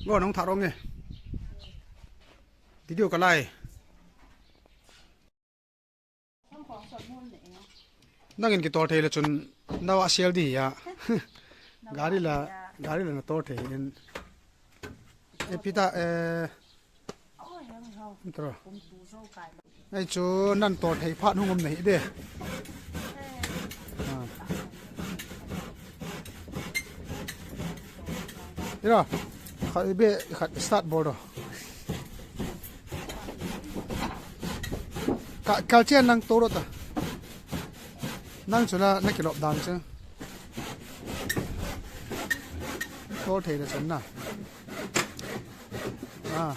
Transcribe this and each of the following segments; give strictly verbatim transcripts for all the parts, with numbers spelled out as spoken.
Ngo nong tharong e. Video ka lai. Nangin kitol thei le chun nawa sel di ya. Gari la, gari la na tol thei in. E pita, eh, tro. Ei chu nan tol thei phat hung um nei de. Ah. Ira, khat be, khat start bol ro. Ka, kal chen nang to ro ta. Nang chu na, na kilop dan chu. Tol thei le chun na. Ah.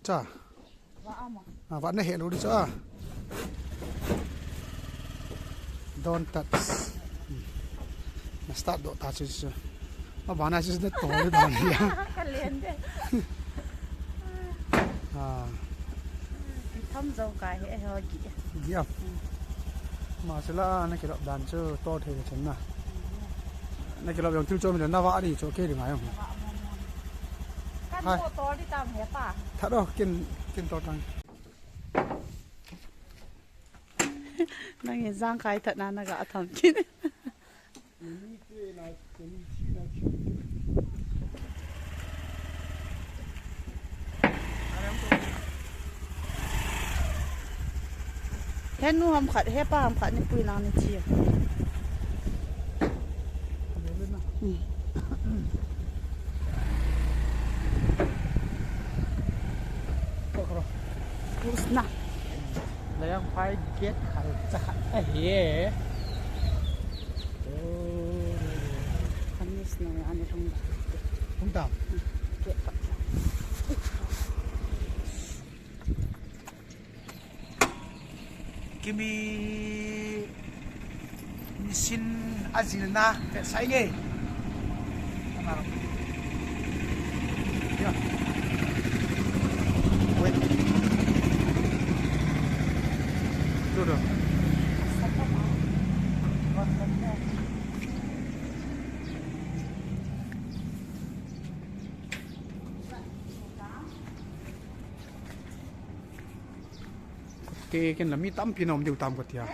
Cha. Va ama. Ah, va na he lo di cha. Don't touch. Hmm. Na start do ta chu chu. Ma ba na chu na to le ba ni ya. Ka len de. Ah. Tham zo ka he ho gi. Gi a. Hmm. Ma chu la na kilop dan chu tol thei le chun na. Na kilop jong thil chom le na va ri chu ke ri ngai jong. Kan hai. Ko tol di tam he pa. Tha do kin, kin tol tang. Nang in jang kai tha na na ga tham kin. He nu ham khat, he pa ham khat ni pui nang ni chi. Hmm. Pus na. Layang phai gate khal cha khat ahi. Khamis na ani thum. Thum ta. Gate pa. Kimi machine ajilna vetsah inge. Ya. Wait. Tu tu. Ke, ken la mi tampi na um diu tam ka tia.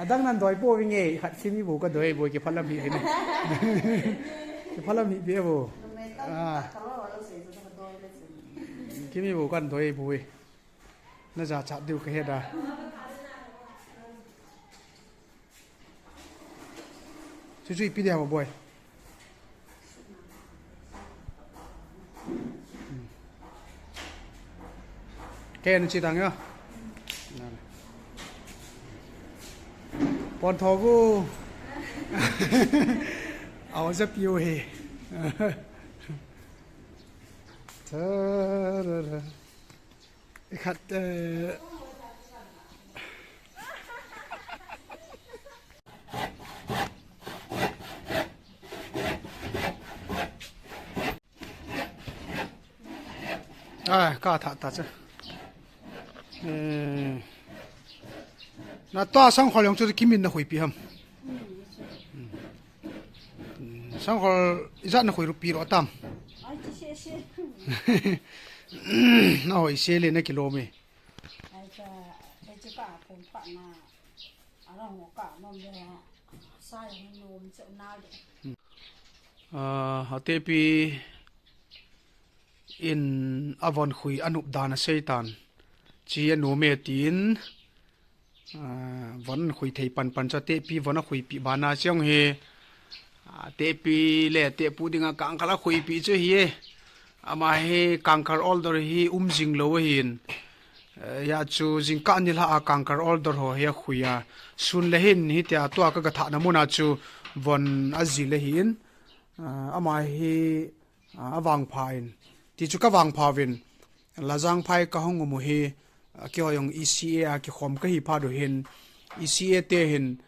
Adang nan doi po vinge, khat kimi bu ka doi bu ki phalam hi ne. Ki phalam hi be bu. Ah. Kimi bu kan doi bu. Na ja chat diu ka he da. Chu chu ipi dia boy. Kei na chi tang ya. Pon tho bu. Au za piu he. Tarara. Khat, eh, ah, ka tha ta cha. Eh, na to sang khol jong chu kimin na huipi ham. Sangkhol ijat na khoi rupi ro tam. Ai, chi se se. Na hoi se le na kilom e. Ai cha, ai cha ka pon pa na. Ara ho ka nom le. Sa ya nom che na le. Ah, ha tepi in a von khui a nup dan a sei tan. Chi a nom e tin. Ah, von khui thei pan pan chu tepi von a khuipi bana chiang hi, ah, tepi le tepu dinga kangkal a khuipi chu hi e. Ama hi kangkal order hi um jing lo ahin. Eh, ya chu jingkah nilhah a kangkal order ho hi a khui a. Sun le hin hitia tua ka ga thah na mun a chu Von ajil ahin, ah, ama hi, ah, avangpha in, ti chu kavangpha uvin, Lajangphai kahung um u hi, ah, keiho jong E C A a kikhom kahi phat u hin, E C A te hin,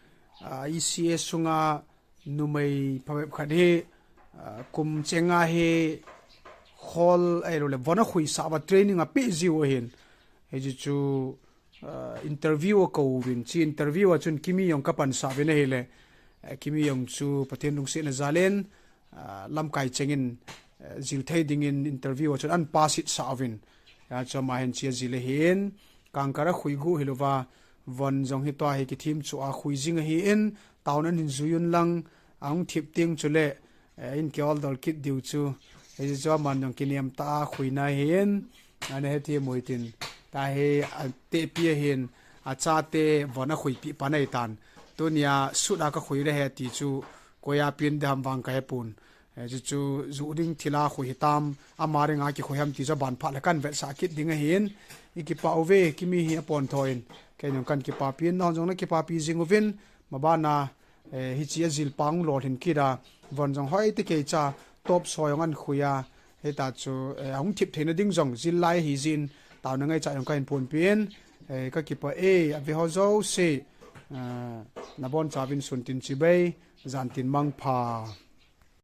ah, E C A sunga numei phabep khat hi, ah, kum chenga hi khol ahilou le von akhuisah uva training apeh jiu ahin. Hiche chu, ah, interview akou uvin, hiche interview a chun Kimi jong kapansah uvin ahile, eh, Kimi jong chu Pathen lungsetna jal in, ah, lamkai chengin, eh, jil thei dingin interview a chun ahin pass it sah uvin. Hijeh chun ama hin hiche ajil ahin, kangkal akhui gu hilouva, von jong hi tua hi kithim chu akhui jing ahin, taona in jui un lang, ahung thip teng chule, eh, in kiol dol kit diu chu. Hiche chu aman jong kinem tah a khuina ahin, ana hethem u hitin. Tua hi atehpi ahin, achate von akhuipeh pa ahitan. Tunia sut a kakhui le he ti chu, koi a pen ding ham vang kahepon. Eh, chuchu juh ding thil a khui hitam, ama dinga kikhui ham ti chu aban phat le kahin vetsah kit ding ahin, ikipah uve, Kimi hi apontho in, kei jong kahin kipapi in, nahon jong nakipapi jing uvin, mabana, eh, hiche ajil pa hung lolhin kit a, von jong hoi tah keicha, top soi jong ahin khui a, hita chu, eh, ahung thip theina ding jong jil lai ahi jeh in, taona ngaichat jong kahin phonpi in, eh, kakipah e, aveho jouse, eh, nabonchauvin sun tin chibai, jan tin mangpha.